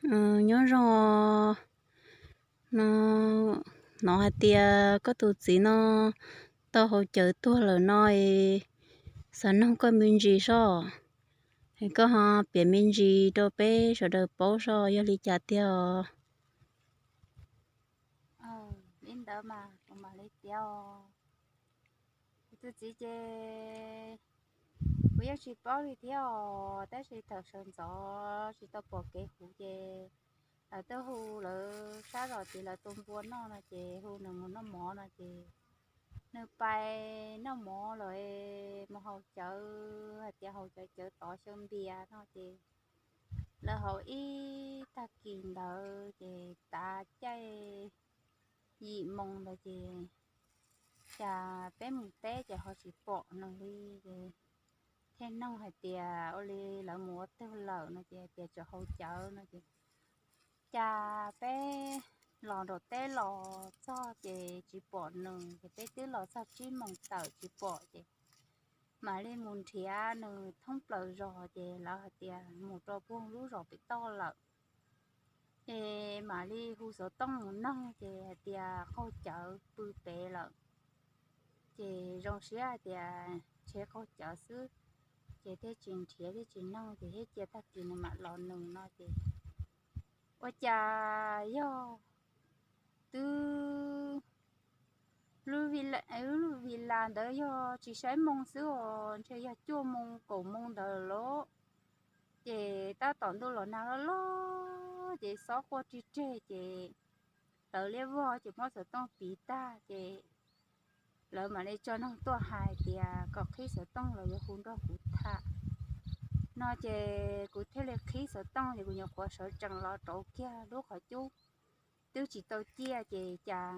Nyob zoo. No, hnov hais tias koj tus txiv no tau haus cawv tuag lawm no es xav noog koj me ntsis soj, es koj ho piav me ntsis rau peb sawv daws paub soj yog li cas tiag os? Li ntawd mas kuv mam li tias, kuv tus txiv ces kuv yeej tsis paub li thiab os, tab sis thaum sawv ntxov tsis tau pom kev huv ces lawv twb hu lawv sab zos ces lawv tua npua noj no ces hu nws mus noj mov no ces nws pais noj mov lawm mus haus cawv, hais tias haus cov cawv tov xyaw npias no ces lawv haus ib tag kis ntawd ces tav caij yim moo ntawd ces cas peb mus teb ces ho tsis pom nws li ces thiaj noog hais tias ua li lawv mus ua twg lawm no ces tias tsam haus cawv no ces cas peb los nram teb los txog ces tsis pom nws ces peb twb los txog tsib moos tawm tsis pom ces mam li mus nrhiav nws thoob plaws zos ces lawv hais tias mus rau puag lub zos pem toj lawm. Ces mam li hu xov tooj mus noog ces hais tias qaug cawv pw pem lawm. Ces zoo siab hais tias ntshe qaug cawv xwb, ces thiaj tsis nrhiav thiaj tsis noog ces thiaj cia tag kis nws mam los nws no ces ua cas yog twb lub villa ntawd yog tsis saib moo xwb os, ntshe yog cuaj moo kaum moo ntawd lawm. Ces tab tom ntuj los nag loj loj ces xob quaj rig reg ces lawv liab vog ces muab xov tooj piv tag ces lawv mam li tso noog tuaj hais tias kom qhib xov tooj los yuav hu nrog kuv tham no ces kuv thiaj li qhib xov tooj ces kuv nyuam qhuav sawv tsees los rauv kiag lub qhov cub twb tsis tau ciaj ces cas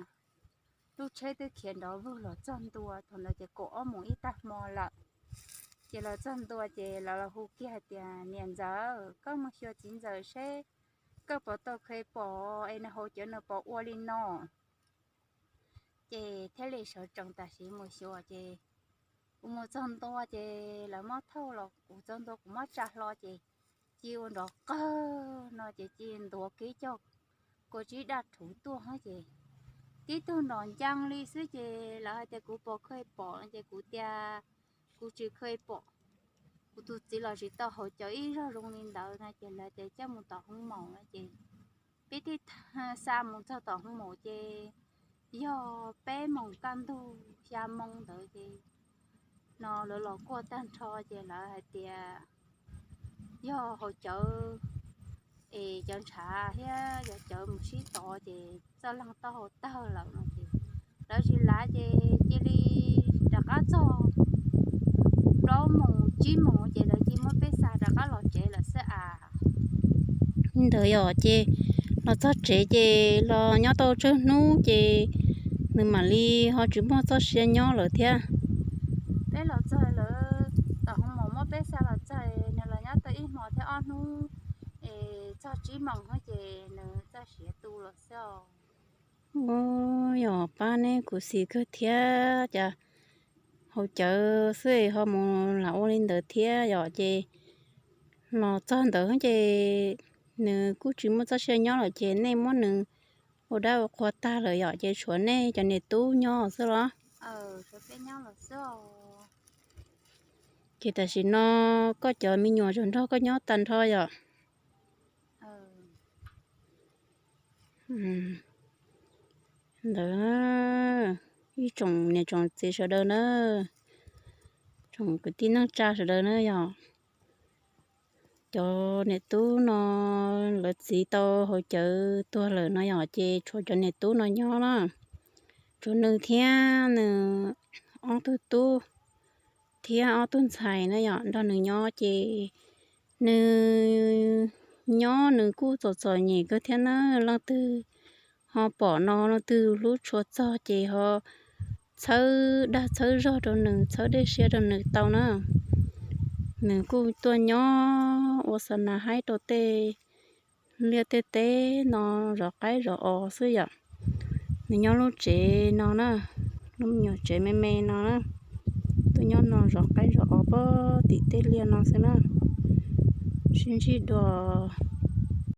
lub tsheb twb khiav nrov vwg los txog ntua. Thaum ntawd ces kaum ob moos ib tag hmo lawm. Ces los txog ntua ces lawv los hu kiag hais tias niam ntxawm, koj mus xyuas txiv ntxawm seb koj puas tau kheev pom es nws haus cawv nws puas ua li no. Ces thiaj li sawv tsees tam sim mus xyuas ces kuv mus txog ntua ces lawv muab thauj los kuv txog ntua kuv muab tsa hlo ces cia ua nrov qawg no ces cia ntuav kiag cov kua tsib daj rhuv tuaj ces tib tug nrov ncees li xwb ces lawv hais tias kuv puas kheev pom ces kuv tias kuv tsis kheev pom. Kuv tus txiv los tsis tau haus cawv ib zaug zoo li ntawd no ces lawv tias coj mus tom hoob maum no ces peb thiaj xa mus txog tom hoob maum ces yog peb moos kaj ntug xya moo ntawd ces no lawv los kuaj tag nrho ces lawv hais tias yog haus cawv es cov ntshav thiab yog cawv mus sib tov ces txoj leeg taub hau tawg lawm no ces lawv tsis lav ces cia li rov qab txog plaub moos tsib moos ces lawv cia muab peb xa rov qab los tsev lawm xwb as. Li ntawd yom, ces los txog tsev ces los nyob tau tsawg hnub ces nws mam li ho tsis muaj txoj sia nyob lawm thiab. Peb los txog lawv tom hoob maum muab peb xa los txog, nws los nyob tau ib hmo thiab ob hnub es txog tsib moos no ces nws txoj sia tu lawm xwb os. Yog pab neb khuv xim kawg thiab, cas haus cawv xwb ho mus lam ua li ntawd thiab yom. Ces los txog ntawd ces nws kuj tsis muaj txoj sia nyob lawm ces nej muab nws ua dab ua qhua tag lawm yom, ces tshuav nej cov niam tub nyob xwb los? Ces tam sim no koj cov me nyuam tsuas nrog koj nyob tag nrho yom? Ntawd ib tsoom niam tsoom txiv sawv daws na, tsoom kwv tij neej tsa sawv daws na yom. Cov niam tub no lawv txiv tau haus cawv tuag lawm no yom, ces tshuav cov niam tub no nyob na. Tshuav nws thiab nws ob tug tub thiab ob tug ntxhais na yom nrog nws nyob ces nws nyob nws kuj txom txom nyem kawg thiab na. Leej twg ho pom no leej twg hlub tshua txog ces ho txhawb dag txhawb zog rau nws, txhawb dej siab rau nws tau na. Nws kuj tuaj nyob ua xa nas haib rau tej liaj tej teb no zov qaib zov os xwb yom. Nws nyob lub tsev no na, lub me nyuam tsev me me no na, tuaj nyob no zov qaib zov os puag tim tej liaj no xwb na. Sib ntsib dua